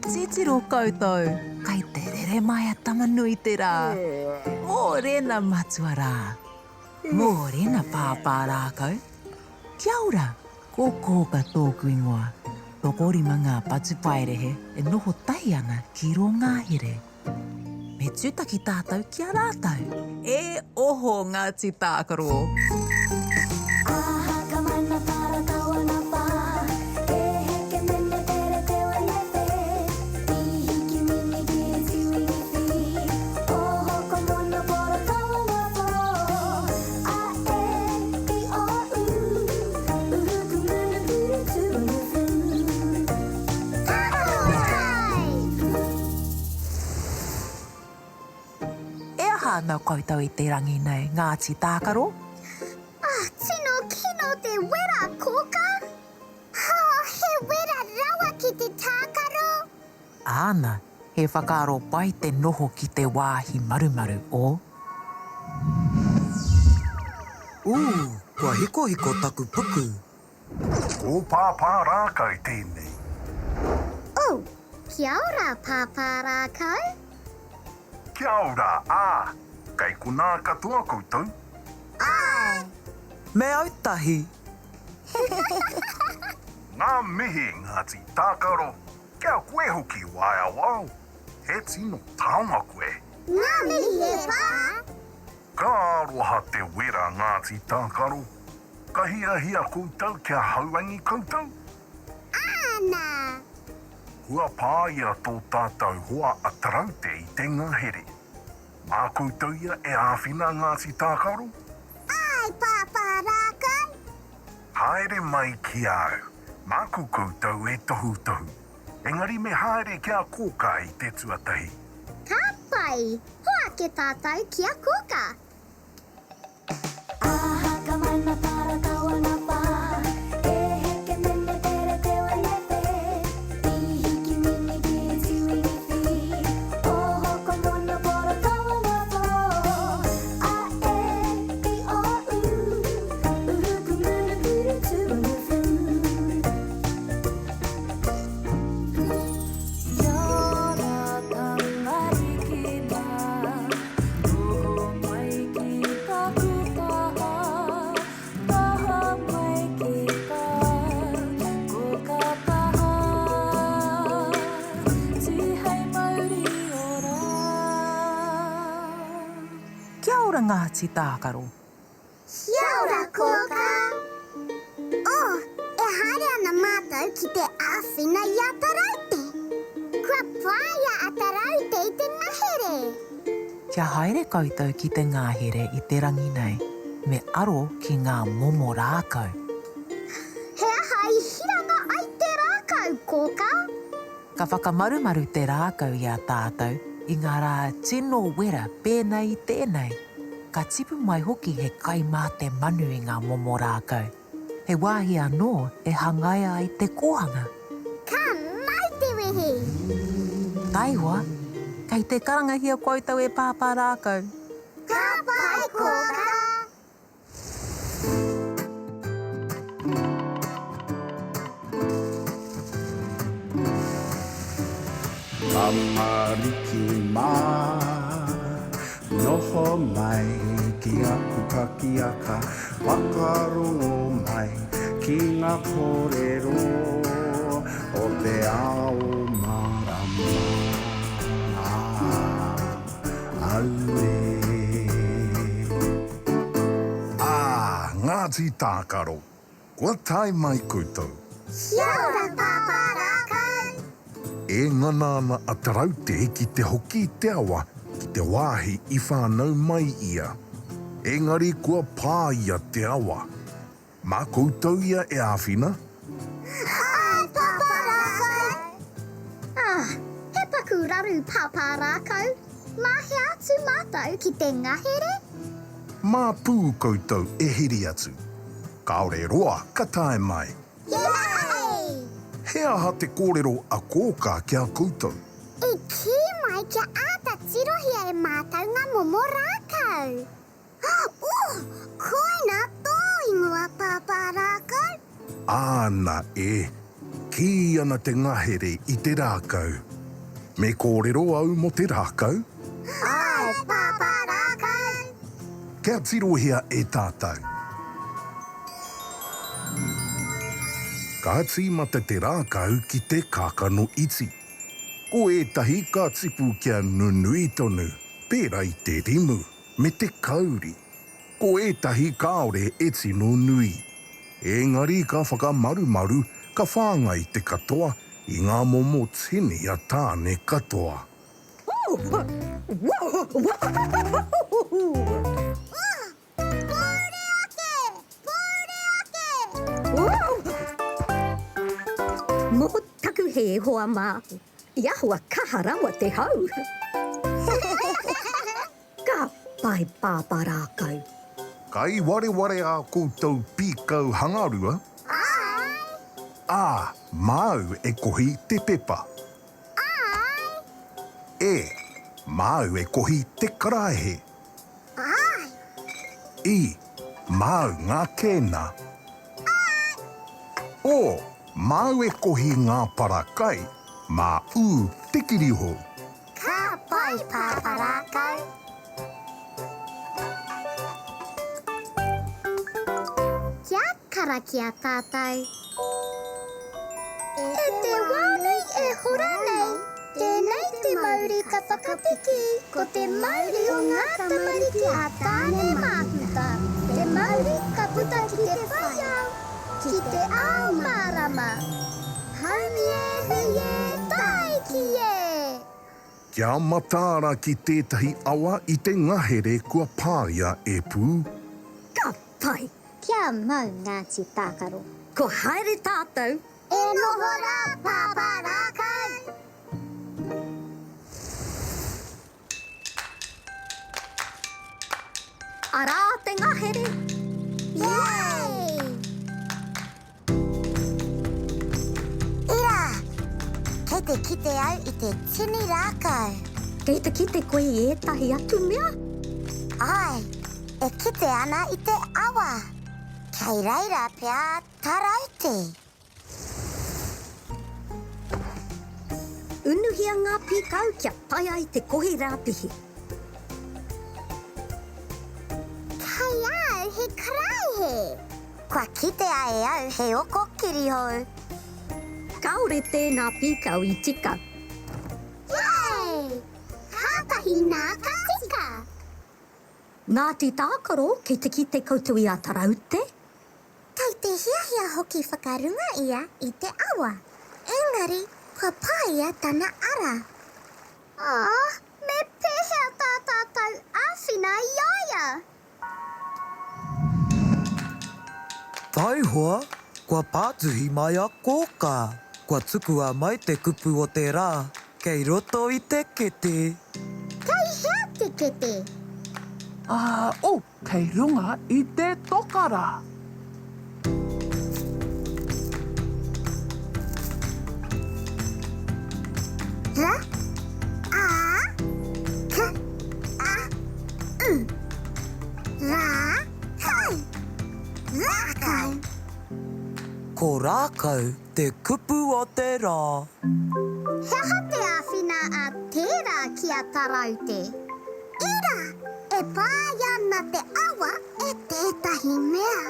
Titiro koutou, kai te rere mai a Tama-nui-te-rā. Mōrena matua rā. Mōrena pāpā rākau. Kia ora, ko Kōka tōku ingoa. Tokorima ngā patupaiarehe e noho tahi ana ki rō ngahere. Me tūtaki tātou ki a rātou. E oho Ngāti Tākaro! E aha ana koutou i te rangi nei, Ngāti Tākaro? Ah, tino kino te wera, Kōkā! Ha, he wera rawa ki te tākaro! Āna, he whakaaro pai te noho ki te wāhi marumaru o. Ū, kua hikohiko taku puku. Ko Pāpā Rākau tēnei. Oh, kia ora Pāpā Rākau. Kia ora, ā, kei konā katoa koutou? Āe. Me autahi. Ngā mihi Ngāti Tākaro, kia koe hoki Waeawao, he tino taonga koe. Ngā mihi e pā. Ka aroha te wera Ngāti Tākaro. Ka hiahia koutou kia hauangi koutou? Āna! Kua pāia tō tātou hoa a Taraute i te ngahere. Mā koutou ia e āwhina Ngāti Tākaro? Āe, Pāpā Rākau! Haere mai ki a au, māku koutou e tohutohu. Engari me haere ki a Kōkā i te tuatahi. Ka pai! Hoake tātou ki a Kōkā. Kia ora Ngāti Tākaro. Kia ora Kōkā! Oh, e haere ana mātou ki te āwhina i a Taraute. Kua whāia a Taraute i te ngahere! Kia haere koutou ki te ngahere i te rangi nei, me aro ki ngā momo rākau. He aha i hiranga ai te rākau, Kōkā? Ka whakamarumaru te rākau i a tātou i ngā rā tino wera pēnei i tēnei. Ka tipu mai hoki he kai mā te manu i ngā momo rākau. He wāhi anō e hangaia ai te kōhanga. Ka mau te wehi! Taihoa, kei te karangahia koutou e Pāpā Rākau. Ka pai, Kōkā! Tamariki mā, noho mai ki aku pakiaka, whakarongo mai ki ngā kōrero o te ao mārama. Auē. Ā, Ngāti Tākaro, kua tae mai koutou. Kia ora Pāpā Rākau! E ngana ana a Taraute ki te hoki i te awa ki te wāhi i whānau mai ia. Engari kua pāia te awa. Mā koutou ia e āwhina? Āe, Pāpā Rākau! Ah, he paku raru, Pāpā Rākau. Mā hea atu mātou ki te ngahere? Mā pū koutou e heri atu. Kāore roa ka tae mai. Yay! He aha te kōrero a Kōkā ki a koutou? I kī mai kia āta tirohia e mātou ngā momo rākau. Oh, koina tō ingoa Pāpā Rākau? Āna e, kī ana te ngahere i te rākau. Me kōrero au mō te rākau? Āe, Pāpā Rākau! Kia tirohia e tātou. Ka tīmata te rākau ki te kākano iti. Ko ētahi ka tipu kia nunui tonu, pērā i te rimu me te kauri. Ko ētahi kāore e tino nui. Engari ka whakamarumaru, ka whāngai te katoa i ngā momo tini a Tāne katoa. Pōuri ake! Pōuri ake! Mō taku hē, hoa mā, i ahua kaha rawa te hau. Ka pai Pāpā Rākau. Kai wareware ā koutou pīkau hangarua? Āe! Ā, māu e kohi te pepa. Āe! E, māu e kohi te karaehe. Āe. I, māu ngā kēna. Āe. O, māu e kohi ngā para kai, mā ū te kirihou. Ka pai, Pāpā Rākau. Kia karakia tātou. E te wā nei e hora nei, tēnei te mauri ka whakapiki, ko te mauri o ngā tamariki a Tāne Māhuta, te mauri ka puta ki te whai ao, ki te ao mārama. Haumi e, hui e, tāiki e! Kia mataara ki tētahi awa i te ngahere kua pāia e Pū. Ka pai! Kia mau Ngāti Tākaro. Ko haere tātou. E noho rā Pāpā Rākau. Arā te ngahere. Yay! Ira! Kei te kite au i te tini rākau. Kei te kite koe i ētahi atu mea? Āe, e kite ana i te awa. Kei reira pea a Taraute. Unuhia ngā pīkau kia pai ai te kohi rāpihi. Kei a au he karaehe. Kua kitea e au he oko kirihou. Kāore tēnā pīkau i tika. Yay! Kātahi nā ka tika! Ngāti Tākaro, kei te kite koutou i a Taraute? Kei te hiahia hoki whakarunga ia i te awa, engari kua pāia tana ara. Ā, me pēhea tā tātou āwhina i a ia? Taihoa, kua pātuhi mai a Kōkā, kua tukua mai te kupu o te rā kei roto i te kete. Kei hea te kete? Ā, oh, kei runga i te toka rā. R, A, K, A, U. Rākau. Rākau. Ko rākau te kupu o te rā. He aha te āwhina a tērā ki a Taraute? Ira, e pāia ana te awa e tētahi mea.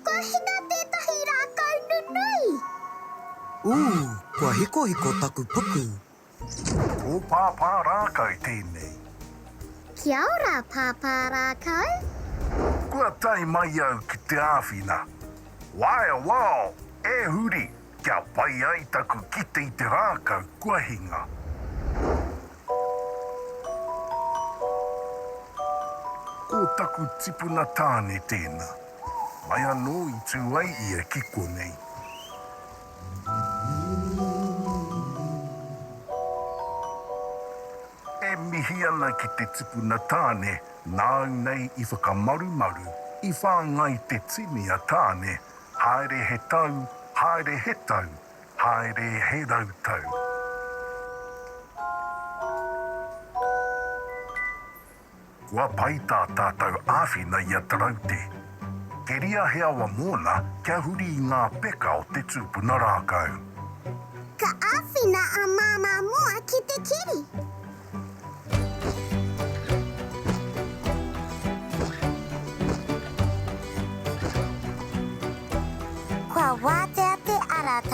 Kua hinga tētahi rākau nunui! Ū, kua hikohiko taku puku. Ko Pāpā Rākau tēnei. Kia ora, Pāpā Rākau. Kua tae mai au ki te āwhina. Waea wao! E huri, kia pai ai taku kite i te rākau kua hinga. Ko taku tipuna tāne tēnā. Mai anō i tū ai ia ki konei. E mihi ana ki te tipuna tāne nāu nei i whakamarumaru, i whāngai te tini a Tāne, haere he tau, haere he tau, haere he rautau. Kua pai tā tātou āwhina i a Taraute. Keria he awa mōna kia huri i ngā peka o te tūpuna rākau. Ka āwhina a Māmā.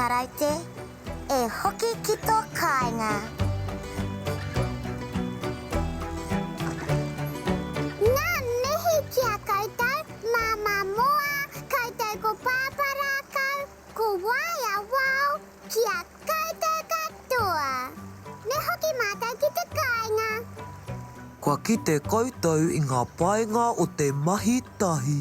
Taraute, e hoki ki tō kāinga. Ngā mihi ki a koutou, Māmā Moa, koutou ko Pāpā Rākau, ko Waea Wao, ki a koutou katoa. Me hoki mātou ki te kāinga. Kua kite koutou i ngā painga o te mahi tahi.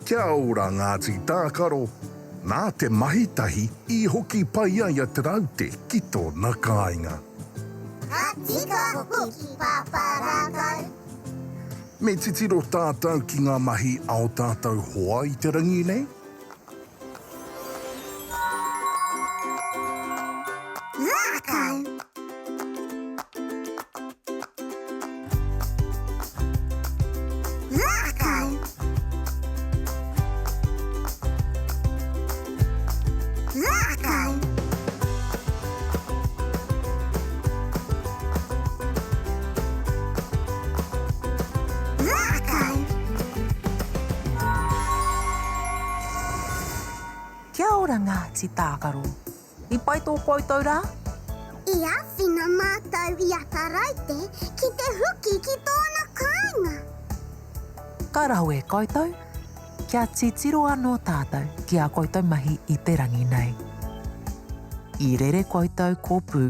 Kia ora Ngāti Tākaro, nā te mahi tahi i hoki pai ai a Te Raute ki tōna kāinga. Ka tika hoki Pāpā Rākau. Me titiro tātou ki ngā mahi a ō tātou hoa i te rangi nei? Rākau. Rākau. Rākau. Rākau. Kia ora Ngāti Tākaro. I pai tō koutou rā? I āwhina mātou i a Taraute ki te hoki ki tōna kāinga. Ka rawe koutou. Kia titiro anō tātou ki ā koutou mahi i te rangi nei. I rere koutou ko Pū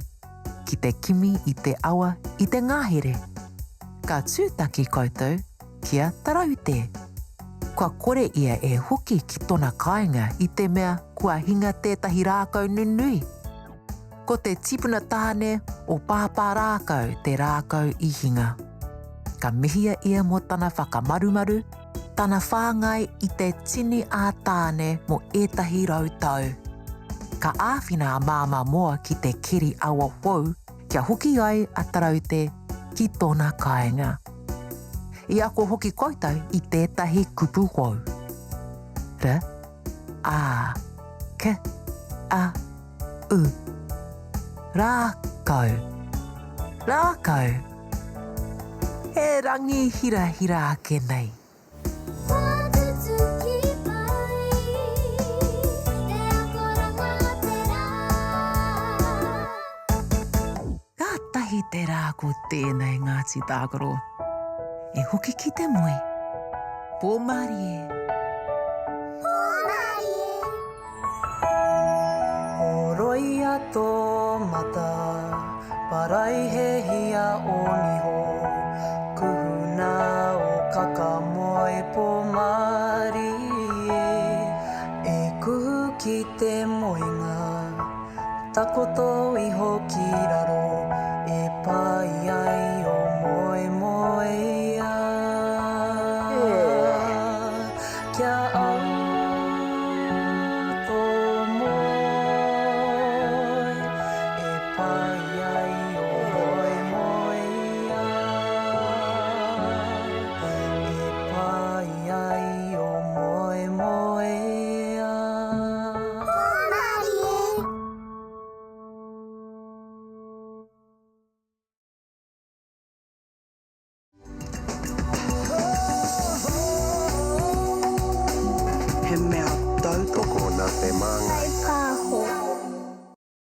ki te kimi i te awa i te ngahere. Ka tūtaki koutou ki a Taraute. Kua kore ia e hoki ki tona kāinga i te mea kua hinga tētahi rākau nunui. Ko te tipuna tāne o Pāpā Rākau te rākau i hinga. Ka mihia ia mō tana whakamarumaru, tana whāngai i te tini a Tāne mō ētahi rautau. Ka āwhina a Māmā Moa ki te keri awa hou kia hoki ai a Taraute ki tōna kāinga. I ako hoki koutou i tētahi kupu hou. R, A, K, A, U. Rākau. Rākau. He rangi hirahira ake nei. Kātahi te rā ko tēnei Ngāti Tākaro e hoki ki te moe. Pō mārie. Pō mārie. Horoia tō mata, paraihehia ō niho, kuhuna ō kakamoe pō mārie, e kuhu ki te moenga. Takoto iho ki raro e pai ai o moemoeā. Kia au tō moe e pai ai o moemoeā. E pai ai o moemoeā. Pō mārie. He mea tautoko. Tokona te māngai. Taupā.